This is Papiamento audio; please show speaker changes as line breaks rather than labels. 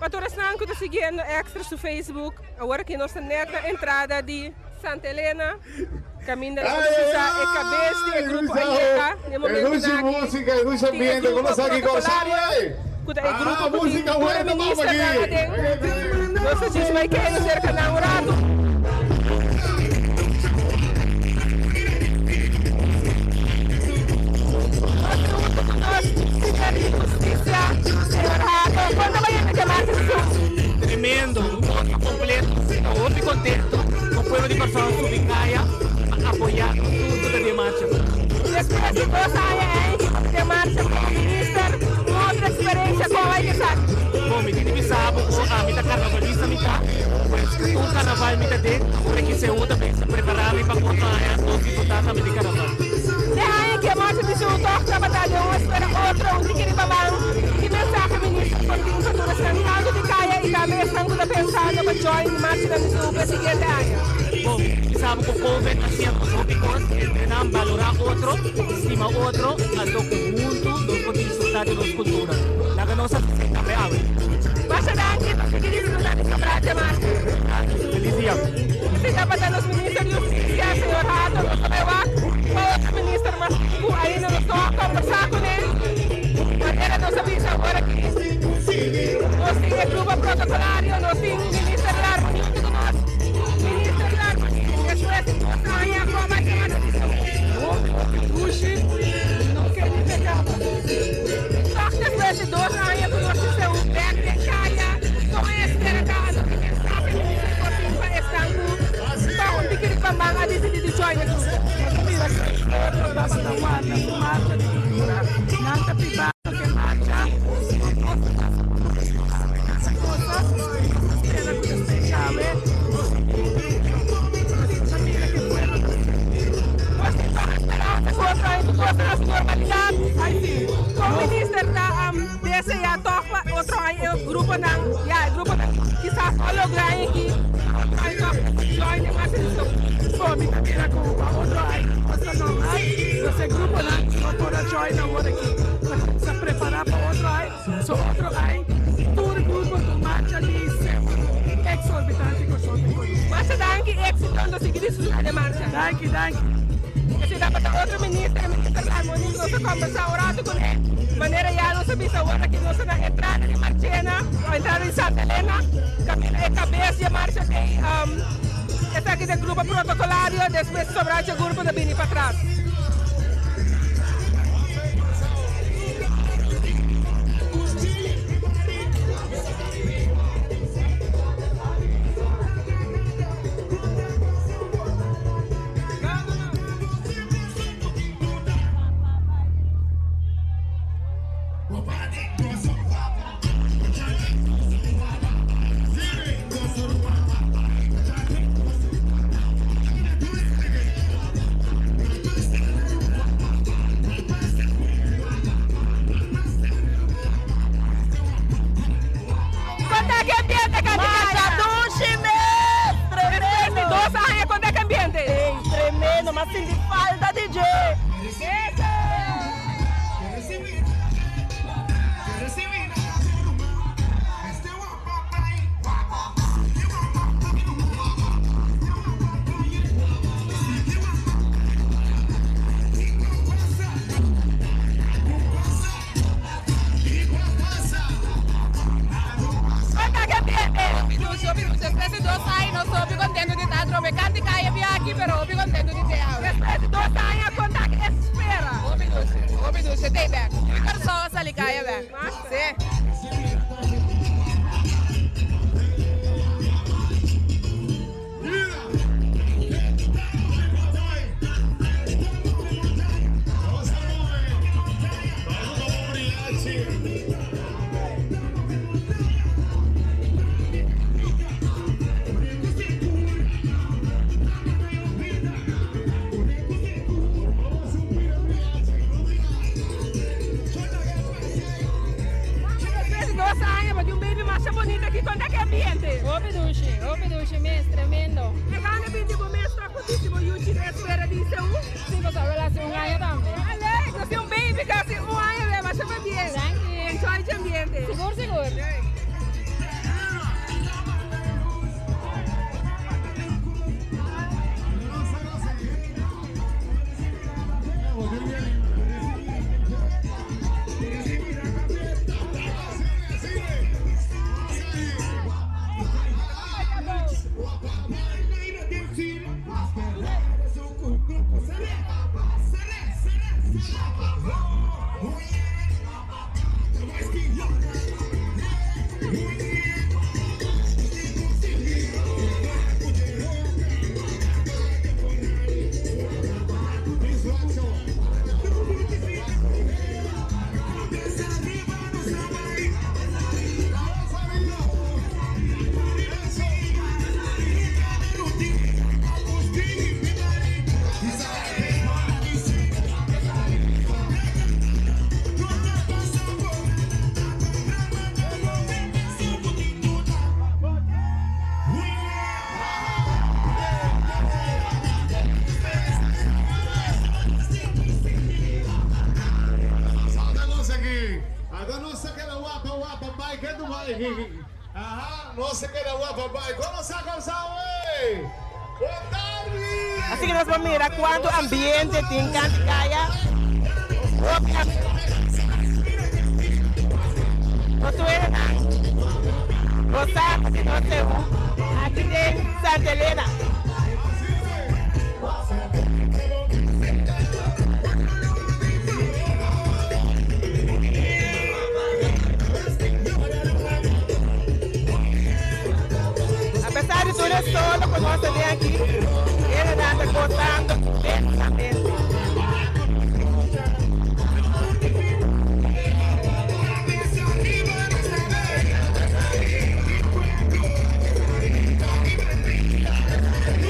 Pa tur esnan ku ta siguiendo Extra su Facebook, awor aki nos ta net na entrada di Santa Elena, kaminda nos ta usa e kabes di e grupo a yega na e momentunan aki. Tin e grupo protokolario, ku ta e grupo ku tin tur e ministernan aden. Nos ta djis bai keda serka nan un ratu. Nos tin huntu ku nos Minister di Hustisia, señor Hato. Kon ta bai yama marcha di su?
Tremendo, un otro completo. Ta hopi contento cu pueblo di Kòrsou a subi kaya pa apoya nos huntu ta den marcha.
Despues di dos aña ei den marcha como minister, un otro experiencia con hay esaki?
Bon, mi tin di bisa bo cu ami ta carnavalista mi ta, pues tur carnaval mi ta den, ora ki Seú ta bisa prepara mi pa otro aña nos disfruta tambe di carnaval.
E aña ki e marcha di Seú tog tabata den un espera otro, un tiki riba man. Ki mensahe minister por tin pa tur esnan tantu di kaya y tambe esnan cu ta pensando pa join di marchanan di Seú pa e siguiente aña?
Bon, mi sa bo cu Covid a siña nos hopi cos, entre nan balora otro, stima otro, anto cu hunto nos por disfruta di nos cultura. Laga nos haci esey tambe awe.
Masha danki pa sigui disfruta di Sobrá Djamarchi.
Danki, feliz dia.
Esey tabata nos minister di Husticia, señor Hato. Nos ta bay wak pa otro minister mas cu ainda nos no a combersa cune. Manera nos a bisa awor aki, nos tin e grupo protocolario, nos tin minister Larmonie hunto cu nos. Minister Larmonie, despues di dos aña, como a yama nos di
Hopi hopi dushi no ke ni pekaba.
Tòg despues di dos aña ku nos tin seú bèk den kaya, kon e espera ta a loke mensahe minister por tin pa esnan ku tòg un tiki di pamban a disidí di join e grupo?
Bo ta mira ku e pueblo tabata warda su marcha di kultura, nan ta privado ke marcha, nos ta pasa por un cosa, nos ta spera ku despues djawe nos ta tin un grupo. Nos ta mira ku e pueblo ta sinti.
Nos tin tòg esperansa ku otro aña tur kos ta na su normalidat. Kon minister ta desea tòg pa otro aña e gruponan, ya e gruponan kisas no a logra aña aki, pa otro aña tòg join den mas edishon?
Bo, mi ta mira ku pa otro aña tur kos ta normal, nos e gruponan no por a join awor aki, ta kuminsa prepara pa otro aña, so otro aña tur grupo ku marcha di seuru eksorbitante Kòrsou ta konosé.
Masha danki, éksito, nos sigui disfrutá den marcha.
Danki, danki.
Esei tabata otro minister, minister Larmonie, nos a kombersá un ratu kuné. Manera ya nos a bisa awor aki nos ta na entrada di Marchena, o entrada di Santa Elena, kaminda e kabes di e marcha t'ei. Esaki ta e grupo protokolario, despues sobrá dje grupo ta bini patras. Konta ki ambiente Candy
Masha dushi mes! Tremendo!
Despues di dos aña konta ki ambiente?
Ey, tremendo! M'a sinti falta di dje!
Eso! Konta ki ambiente?
Hopi dushi, hopi dushi. Despues di dos aña nos hopi contento di ta atrobe. Kanti kaya bia aki pero hopi contento di te awe.
Despues di dos aña konta ki espera?
Hopi dushi, hopi dushi. Tei bek. Mi Kòrsou a sali kaya bek. Sí.
Despues di dos aña bo tin un baby masha bonito aki con ta ke ambiente?
Hopi dushi, hopi dushi mes, tremendo.
E gana binti bo mes ta cu bisti bo yuchi den escuela di ICU?
Si, pasobra el haci un aña tambe.
Aley, nos tin un baby casi un aña be, masha pabien.
Danki.
Enjoy dje ambiente.
Sigur, sigur.
Aha, nos a keda wapa bai. Kon nos a Kòrsou wey? Bon tardi!
Así que nos por mira cuánto ambiente tin Kanti Kaya. Hopi ambiente. Nos suenan. Gozando di nos seú aki den Santa Elena. Apesar di tur e solo ku nos ta den aki, e hendenan ta.